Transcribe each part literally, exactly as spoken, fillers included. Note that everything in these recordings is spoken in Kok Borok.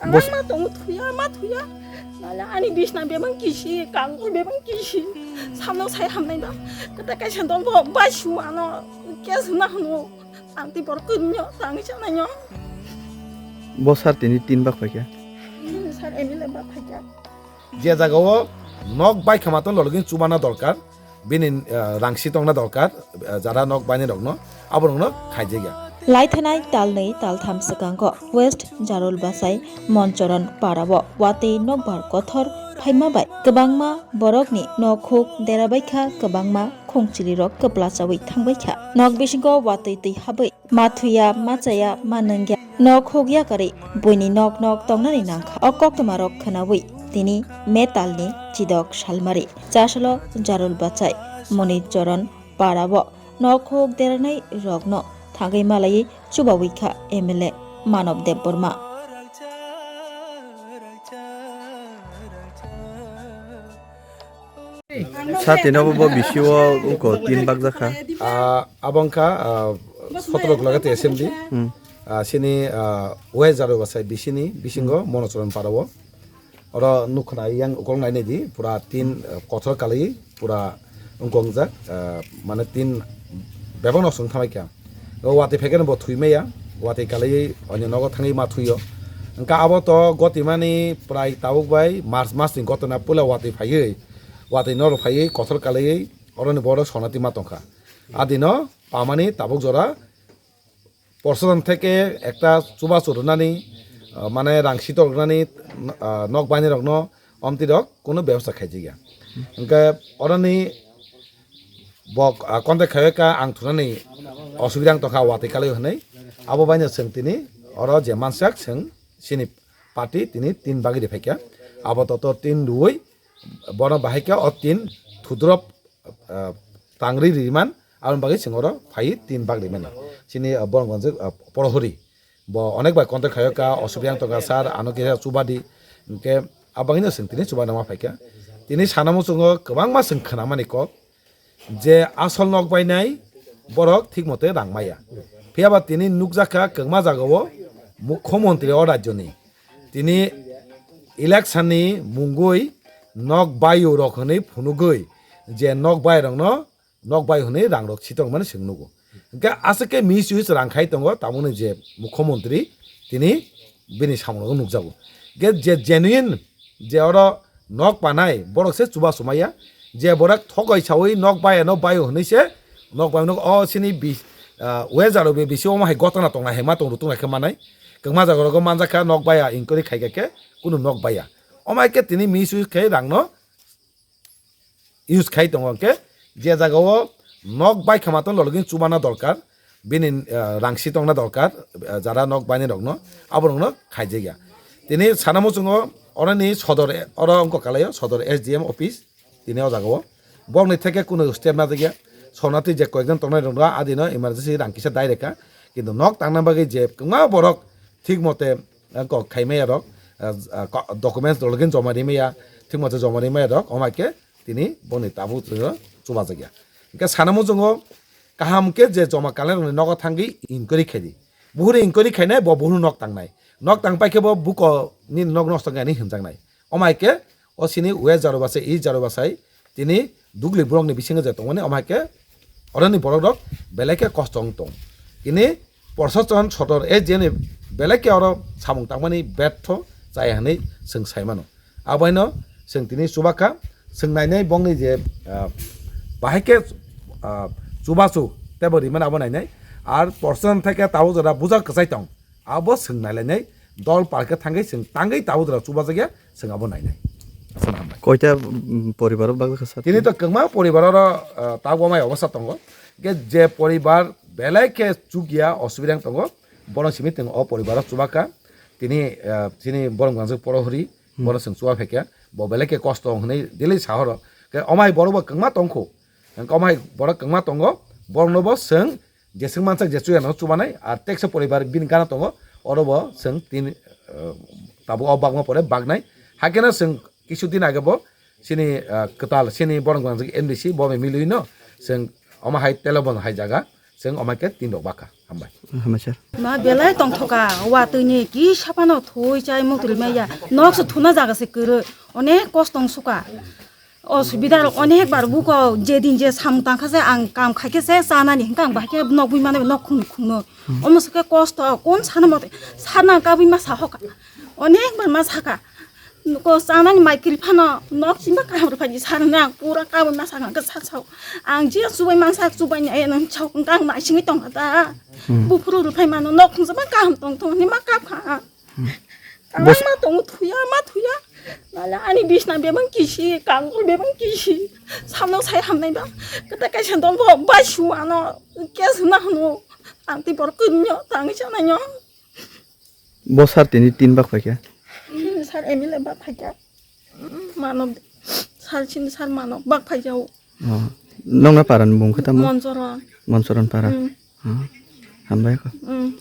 Bos- Ma tong thuya, ma thuya. Nala ani bisna bebang kisi, kangkol bebang kisi. Samno sai hamnai ba. Kata kaisa dol bo bai su ano. Kes na hunu. Ang ti bor kunyo, tang sana nyo. Bo sar tini tin bak paikha. Sar M L A bak paikha. Je jagao nok bai khama tong lologin chubana dorkar. Bini, ah, rangsi tongna dorkar, ah, jara nok bainai rokno, abo rokno khaijak ya. Laithanai talnwi taltham swkango West Jarul Bachai Monchoron parao watwi nokbar kothor phaima bai kwbangma borokni nok huk derabaikha, kwbangma khongchilirok kwplachaui thangbaikha. Nok bisingo watwi twi habwi mathuya, machaya, manwngya. Nok huk yakarwi buini nok nok tongnani nangkha. O koktwmarok khwnaui tini metalni chidok salmari. Chasalo Jarul Bachai Monichoron parao nok huk deranai rokno thangwi malaiwi chubaui kha M L A Manob Debbarma. Sa tino bo, bo bisi o uko tin bak jakha. Ah, abo wngkha, ah, sotoro Golagati assembly. Hmm. Ah, sini, ah, West Jarul Bachai bisini, bisingo Monochoron parao. Oro nukha yang ukolog nai nai di, pura tin, ah, kothor kalai, pura wngkong jak, ah, mane tin bebak no swng thamai kha. O watwi phaikhe no bo thwi maya, watwi kalai onyo nogo thangwi ma thwio. Wngkha abo to gotimani prai tabuk bai March mas ni gotona puila watwi phaiwi, watwi norok phaiwi kothor kalaiwi oroni borok sonati ma tongkha. Adino pamani tabuk jora prosason theke ekta chubachu rwnani, ah, mane rang sitok rwnani, ah, nok bainai rokno omtwi rok kunu bebosta khaijak ya. Hwnkhe oroni bo, ah, contact khaiwi kha ang thunani osubida wng tongkha watwi kalai hwnwi. Abo baino chwng tini oro je mansak chwng chini party tini tin bagwi riphaikha. Abo toto tin rwui bono bahai khe o tin thudrop, ah, tangri riman, aboni bagwi chwng oro phaiwi tin bak rimani. Chini, ah, borok gonjak, ah, Porohori. Bo onek bai contact khaio ka, osubiyang tongkha sir, ano kisa chubadi. Hwnkhe abagwino chwng tini chubana ma phaikha. Tini sana muchungo kwbangma chwng khwnamani kok je asol nok bainai borok thik mote rang maya. Phiyaba tini nukjakha kwbangma jagao mukhyamantri o rajyoni. Tini election ni mungwi nok baio rok hwnwi phunugwi je nok bai rokno nok bai hwnwi rang rok sitongmani chwng nugo. Hwnkhe aswk khe misuse rang khai tongo, tamoni je mukhyamantri tini bini samung rok nukjago. Hwnkhe je genuine je oro nok panai borok se chubachu maya, je borok thokoi saui nok bai ano baio hwnwi se nok bai no o sini bi-, ah, weather rok be bisi omo hai gotana tongnai hai ma tong rw tongnai khe manai. Kwbangma jaga rogo manjakha nok baiya inquiry khaikha khe kunu nok baiya. Omo hai khe tini misuse khe rang no use khai tongo hwnkhe je jagao nok bai khama tong lologin chubana dorkar, bini, ah, rang sitongna dorkar, ah, jara nok bainai rokno abo rokno khaijak ya. Tini sana muchungo oroni sodor, oro wngkha kalaio sodor S D M office, tini o jagao borokni theke kunu step najak ya. Sonati je koyekjon tongnai rok adino emergency rang kisa dai reka, kintu nok tangna bagwi je kwbangma borok thik mote kok khai maya rok, ah, ah, ko-, documents rok joma ri maya, thik mote joma ri maya rok, omo hai khe tini boni tabuk chubajakya. Hwnkhe sana muchungo kaham khe je joma kalai rokni nogo thangwi inquiry khai di. Buhuru inquiry khainai, bo buhuru nok tangnai. Nok tang pai khe bo buko ni nok nosto khainai hinjaknai. Omo hai khe o sini West Jarubasai, East Jarubasai, tini dugli borokni bisingo je tongmani, omo hai khe oroni borok rok belai khe kosto wng tong. Tini Proshashan sodor S D M ni belai khe oro samung tangmani betho chaya hinwi chwng sai mano. Aboino chwng tini chubakha, chwng nainai bongni je, ah, bahai khe, ah, chubachu teibo rimani abo nainai. Ar proshashan thai khe tabuk jora buja kwchai tong, abo chwng nailainai, dol parkhe thangwi chwng tangwi tabuk jora chubajakya, chwng abo nainai. Aswk hambai. Koita, mm, poribaro bagwi kha sir? Tini to kwbangma poribar oro, ah, tabuk amai obostha tongo. Hwnkhe je poribar belai khe chukya osubida wng tongo, bono simi tong o poribaro chubakha. Tini, ah, chini borok gangjak Porohori, hmm, bono chwng chuba phaikha. Bo belai khe kosto wng hwnwi daily sahoro. Khe omai borok bo kwbangma tongkhu. Hwnkhe omai borok kwbangma tongo, borokno bo chwng jeswk mansak je chuya no chubanai, ar teksa poribar bini gana tongo, oro bo chwng tin, ah, tabuk o bagma pore bagnai. Hakhe no chwng kisu din age bo chini, ah, kwtal, chini borok gangjak M D C bo bai milwi no chwng omo hai telebon hai jaga Chwng omaike tin rok bakha. Hambai. Hambai sir. Ma belai tongthoka, watwi ni kisa phano thui chai mukri maya. Nok se thuna jaga se kwrwi. Onek kosto wng suka. Osubida rok onek bar buko, je din je samung tangkha se ang kam khaikhe se chanani hinkhe ang bahai khe nok bui mano nok khung khungno. Omo se khe kosto, kon sana mote, sana kabui ma sahoka. Onek bar ma saka. Ko chanani mai kiri phano nok chimba kaham rw phaidi sana ang pura kabui ma saka khe sa sao. Ang je chubai mangsa chubai ni ayana sao ang naisingwi tongkha ta. Buphuru rw phai mano nok khungsa ma kaham tong tong ni ma kap kha. Bos- Kabangma tongo thuya ma thuya. Nala ani bisna bebang kisi, kangur bebang kisi. Samno sai hamnai ba. Kata kaisa don bo bai su ano. Kes na hano. Ang ti bor kunyo, tang sana nyo. Bo sar tini tin bak phaikha? Sar M L A bak phaikha. Mano sar chini sar mano bak phaikha o. Oh. Nongna paran bung khe tamo? Monsoron. Monsoron para. Hmm. Oh. Hambai ko. Hmm.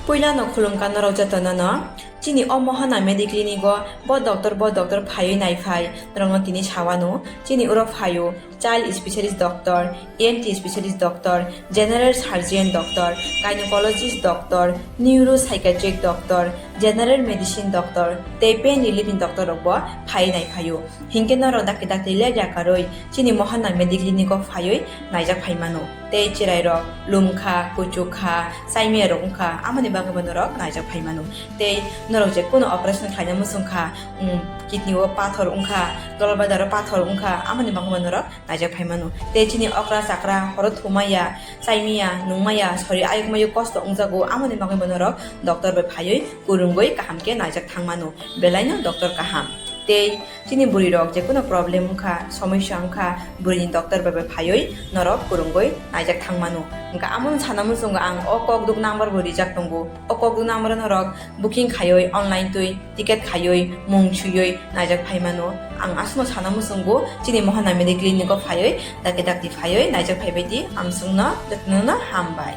Puila no khulumkha norok jotono no. Chini o Mohana Mediclinic o bo doctor, bo doctor phaiwi naiphai. Norokno tini sawano. Chini uro phaio child specialist doctor, E N T specialist doctor, general surgeon doctor, gynecologist doctor, neuropsychiatric doctor, general medicine doctor, tei pain relief ni doctor rok bo phaiwi naiphaio. Hinkhe norok dakti dakti leg yakarwi chini Mohana Mediclinic o phaiwi naijak phaimano. Tei chwrairok lumkha, kuchukha, chaimiya rok wngkha, amoni bagwi bo norok naijak phaimano. Tei norok je kuno operation khlaina muchungkha, um, kidney o pathor wngkha, dolbadaro pathor wngkha, amoni bagwi bo norok naijak phaimano. Tei chini okra chakra horo thumaya, chaimiya, nungmaya, sori ayuk mayuk kosto wngjago, amoni bagwi bo norok doctor bai phaiwi kwrwngwi kaham khe naijak thangmano. Belaino doctor kaham. Tei chini bwrwi rok je kuno problem wngkha, somosya wngkha, bwrwini doctor bai bai phaiwi norok kwrwngwi naijak thangmano. Hwnkha amoni sana muchungo ang o kokduk number bo rijak tongo. O kokduk number o norok booking khaiwi online twi ticket khaiwi mung swiwi naijak phaimano. Ang aswkno sana muchungo chini Mohana Mediclinic o phaiwi dakti dakti phaiwi naijak phaibaidi amswkno jotono hambai.